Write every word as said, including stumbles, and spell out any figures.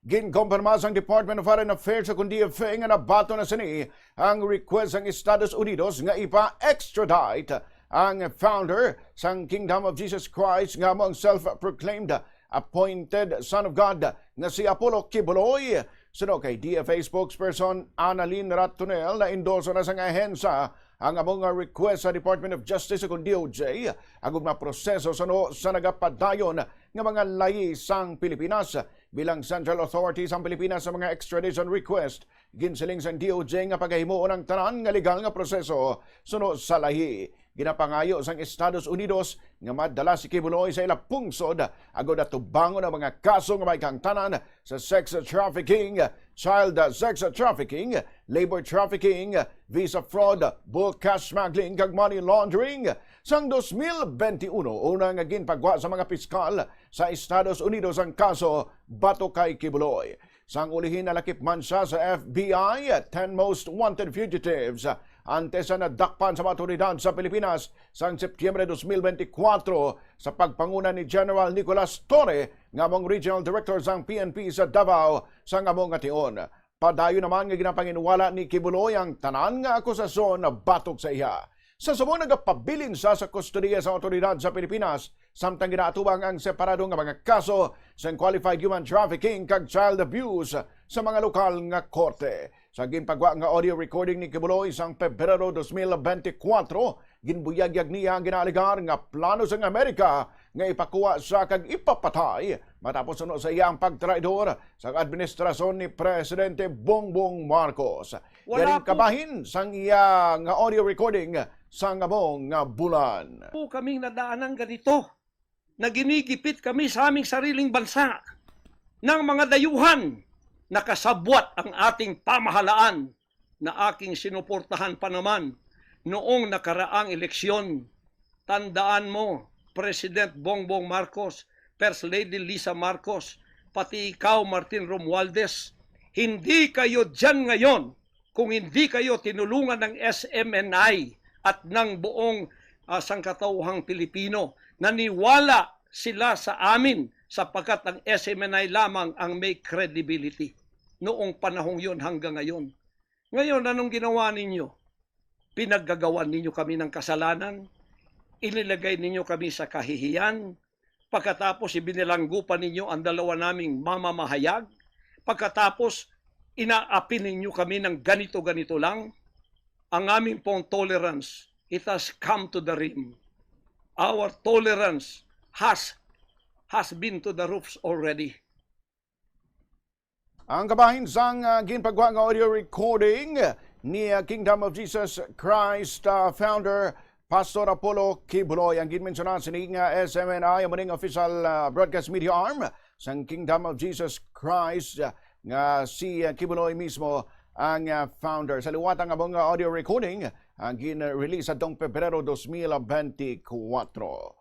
Ginkompirma sang Department of Foreign Affairs o kon D F A nga nabaton na sini ang request sang Estados Unidos nga ipa-extradite ang founder sang Kingdom of Jesus Christ nga amo ang self-proclaimed appointed Son of God nga si Apollo Quiboloy. Suno kay D F A spokesperson Annalyn Ratonel, na-endorso na sang ahensya ang amo nga request sa Department of Justice o kon D O J, agud maproseso suno sa nagapadayon nga mga layi sang Pilipinas. Bilang central authority sang Pilipinas sa mga extradition request, ginsiling sang D O J nga pagahimuon ang tanan nga legal nga proseso suno sa layi. Ginapangayo sang Estados Unidos nga madala si Quiboloy sa ila pungsod agud atubangon ang mga kaso nga may kahangtanan sa sex trafficking, child sex trafficking, labor trafficking, visa fraud, bulk cash smuggling, kag money laundering. Sang dos mil benti uno, una nga ginpagwa sa mga piskal sa Estados Unidos ang kaso batok kay Quiboloy. Sang ulihi, nalakip man sia sa F B I ten Most Wanted Fugitives antes sa nadakpan sa mga awtoridad sa Pilipinas sang Septyembre dos mil benti kwatro sa pagpanguna ni General Nicolas Torre nga among Regional Director sang P N P sa Davao sang amo nga tion. Padayon naman nga ginapanginwala ni Quiboloy ang tanan nga akusasyon batok sa iya. Sa subong, nagapabilin sia sa kustodiya sa awtoridad sa Pilipinas, samtang ginaatubang ang separado nga mga kaso sang qualified human trafficking kag child abuse sa mga lokal nga korte. Sa ginpagwa nga audio recording ni Quiboloy sang Pebrero dos mil benti kwatro, ginbuyagyag niya ang ginaalegar nga plano sang Amerika nga ipakuha sia kag ipapatay matapos suno sa iya ang pagtraidor sa administrasyon ni Presidente Bongbong Marcos. Wala Yaring po. Kabahin sang iya nga audio recording sang amo nga bulan. Po kaming nadaanan ganito na ginigipit kami sa aming sariling bansa ng mga dayuhan. Nakasabwat ang ating pamahalaan na aking sinuportahan pa naman noong nakaraang eleksyon. Tandaan mo, President Bongbong Marcos, First Lady Lisa Marcos, pati ikaw, Martin Romualdez, hindi kayo diyan ngayon kung hindi kayo tinulungan ng S M N I at ng buong, ah, sangkatauhang Pilipino. Naniwala sila sa amin sapagkat ang S M N I lamang ang may credibility noong panahong yon hanggang ngayon. Ngayon, anong ginawa ninyo? Pinaggagawan ninyo kami ng kasalanan, inilagay ninyo kami sa kahihiyan, pagkatapos ibinilanggo pa ninyo ang dalawa naming mamamahayag, pagkatapos inaapi ninyo kami ng ganito-ganito lang. Ang aming pong tolerance, it has come to the rim. Our tolerance has, has been to the roofs already. Ang kabahin sang, ah, ginpagwa nga audio recording ni, ah, Kingdom of Jesus Christ, ah, founder Pastor Apollo Quiboloy. Ang ginmensyonan sini nga S M N I amo ning official, ah, broadcast media arm sang Kingdom of Jesus Christ, ah, nga si, ah, Quiboloy mismo ang, ah, founder. Sa liwat ang among, ah, audio recording ang gin-release atong Pebrero dos mil benti kwatro.